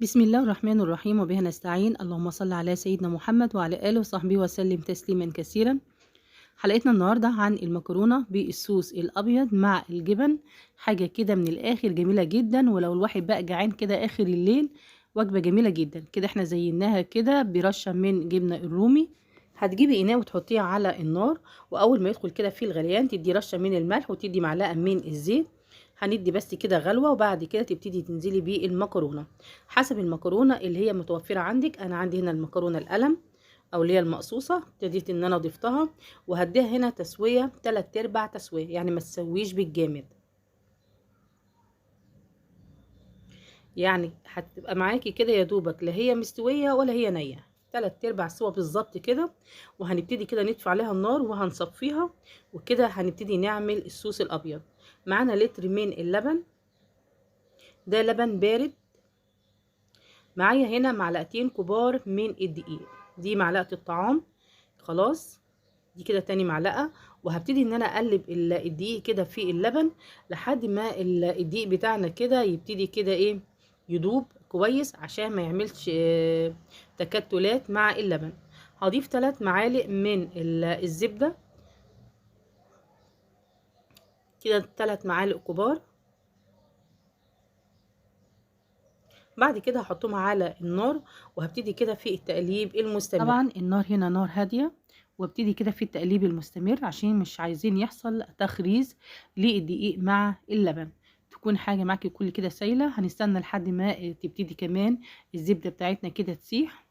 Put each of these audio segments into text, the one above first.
بسم الله الرحمن الرحيم وبه نستعين. اللهم صل على سيدنا محمد وعلى آله وصحبه وسلم تسليما كثيرا. حلقتنا النهاردة عن المكرونة بالصوص الأبيض مع الجبن، حاجة كده من الآخر جميلة جدا، ولو الواحد بقى جعان كده آخر الليل وجبة جميلة جدا كده. احنا زيناها كده برشة من جبنة الرومي. هتجيبي إناء وتحطيه على النار، وأول ما يدخل كده في الغليان تدي رشة من الملح وتدي معلقة من الزيت. هندي بس كده غلوة، وبعد كده تبتدي تنزلي بيه المكرونة حسب المكرونة اللي هي متوفرة عندك. أنا عندي هنا المكرونة القلم أو اللي هي المقصوصة، ابتديت إن أنا ضفتها، وهديها هنا تسوية 3/4 تسوية، يعني ما تسويش بالجامد، يعني هتبقى معاكي كده يا دوبك، لا هي مستوية ولا هي نية، 3/4 سوا بالظبط كده. وهنبتدي كده ندفع عليها النار وهنصفيها، وكده هنبتدي نعمل الصوص الأبيض. معانا لتر من اللبن، ده لبن بارد. معايا هنا معلقتين كبار من الدقيق، دي معلقة الطعام، خلاص دي كده تاني معلقة. وهبتدي ان انا اقلب الدقيق كده في اللبن لحد ما الدقيق بتاعنا كده يبتدي كده ايه يدوب كويس، عشان ما يعملش تكتلات مع اللبن. هضيف 3 معالق من الزبدة كده، 3 معالق كبار. بعد كده هحطهم على النار وهبتدي كده في التقليب المستمر. طبعا النار هنا نار هادية، وابتدي كده في التقليب المستمر عشان مش عايزين يحصل تخريز للدقيق مع اللبن، تكون حاجة معاكي كل كده سايلة. هنستنى لحد ما تبتدي كمان الزبدة بتاعتنا كده تسيح.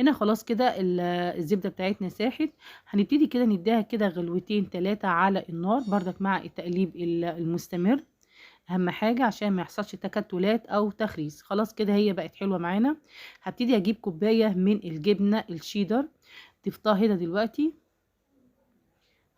هنا خلاص كده الزبدة بتاعتنا ساحت، هنبتدي كده نديها كده غلوتين 3 على النار بردك مع التقليب المستمر، اهم حاجة عشان ما يحصلش تكتلات او تخريز. خلاص كده هي بقت حلوة معانا. هبتدي اجيب كوباية من الجبنة الشيدر، ضفتها هنا دلوقتي،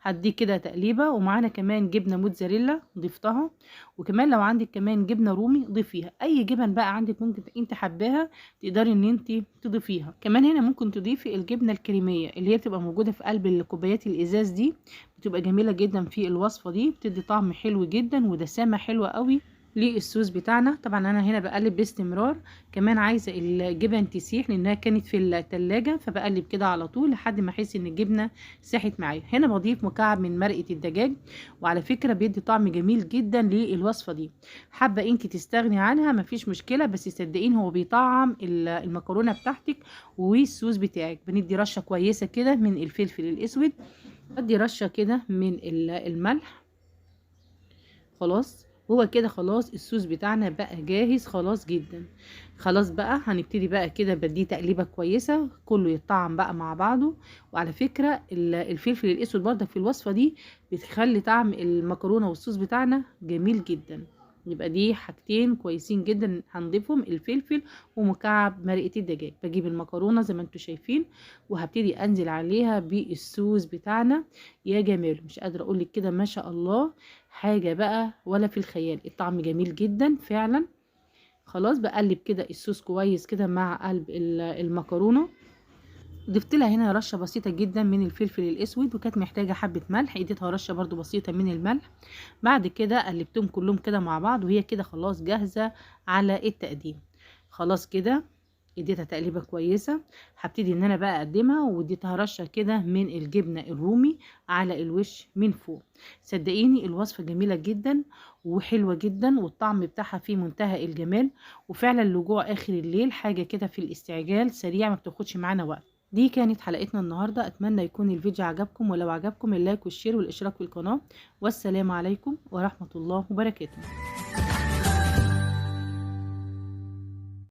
هدي كده تقليبة. ومعانا كمان جبنة موتزاريلا ضفتها، وكمان لو عندك كمان جبنة رومي ضيفيها. اي جبن بقى عندك ممكن انت حباها تقدري ان انت تضيفيها. كمان هنا ممكن تضيفي الجبنة الكريمية اللي هي بتبقى موجودة في قلب الكوبايات الازاز دي، بتبقى جميلة جدا في الوصفة دي، بتدي طعم حلو جدا ودسامة حلوة قوي للصوص بتاعنا. طبعا انا هنا بقلب باستمرار، كمان عايزه الجبن تسيح لانها كانت في التلاجة، فبقلب كده على طول لحد ما احس ان الجبنة ساحت معايا. هنا بضيف مكعب من مرقه الدجاج، وعلى فكرة بيدي طعم جميل جدا للوصفه دي. حابة انت تستغني عنها مفيش مشكلة، بس صدقيني هو بيطعم المكرونه بتاعتك والصوص بتاعك. بندي رشه كويسة كده من الفلفل الاسود، بدي رشه كده من الملح. خلاص هو كده خلاص الصوص بتاعنا بقى جاهز خلاص جدا. خلاص بقى هنبتدي بقى كده بديه تقليبه كويسة كله يتطعم بقى مع بعضه. وعلى فكرة الفلفل الاسود برضك في الوصفة دي بتخلي طعم المكرونه والصوص بتاعنا جميل جدا. يبقى دي حاجتين كويسين جدا هنضيفهم، الفلفل ومكعب مرقه الدجاج. بجيب المكرونه زي ما انتم شايفين وهبتدي انزل عليها بالصوص بتاعنا. يا جمال مش قادرة اقول لك كده، ما شاء الله حاجة بقى ولا في الخيال، الطعم جميل جدا فعلا. خلاص بقلب كده الصوص كويس كده مع قلب المكرونه. ضفت لها هنا رشه بسيطة جدا من الفلفل الاسود، وكانت محتاجه حبه ملح، اديتها رشه برده بسيطة من الملح. بعد كده قلبتهم كلهم كده مع بعض، وهي كده خلاص جاهزة على التقديم. خلاص كده اديتها تقليبه كويسة. هبتدي ان انا بقى اقدمها، واديتها رشه كده من الجبنة الرومي على الوش من فوق. صدقيني الوصفة جميلة جدا وحلوه جدا، والطعم بتاعها في منتهى الجمال، وفعلا لجوع اخر الليل حاجة كده في الاستعجال سريع، ما بتاخدش معانا وقت. دي كانت حلقتنا النهارده، اتمنى يكون الفيديو عجبكم، ولو عجبكم ال like وال share والاشتراك في القناة. والسلام عليكم ورحمة الله وبركاته.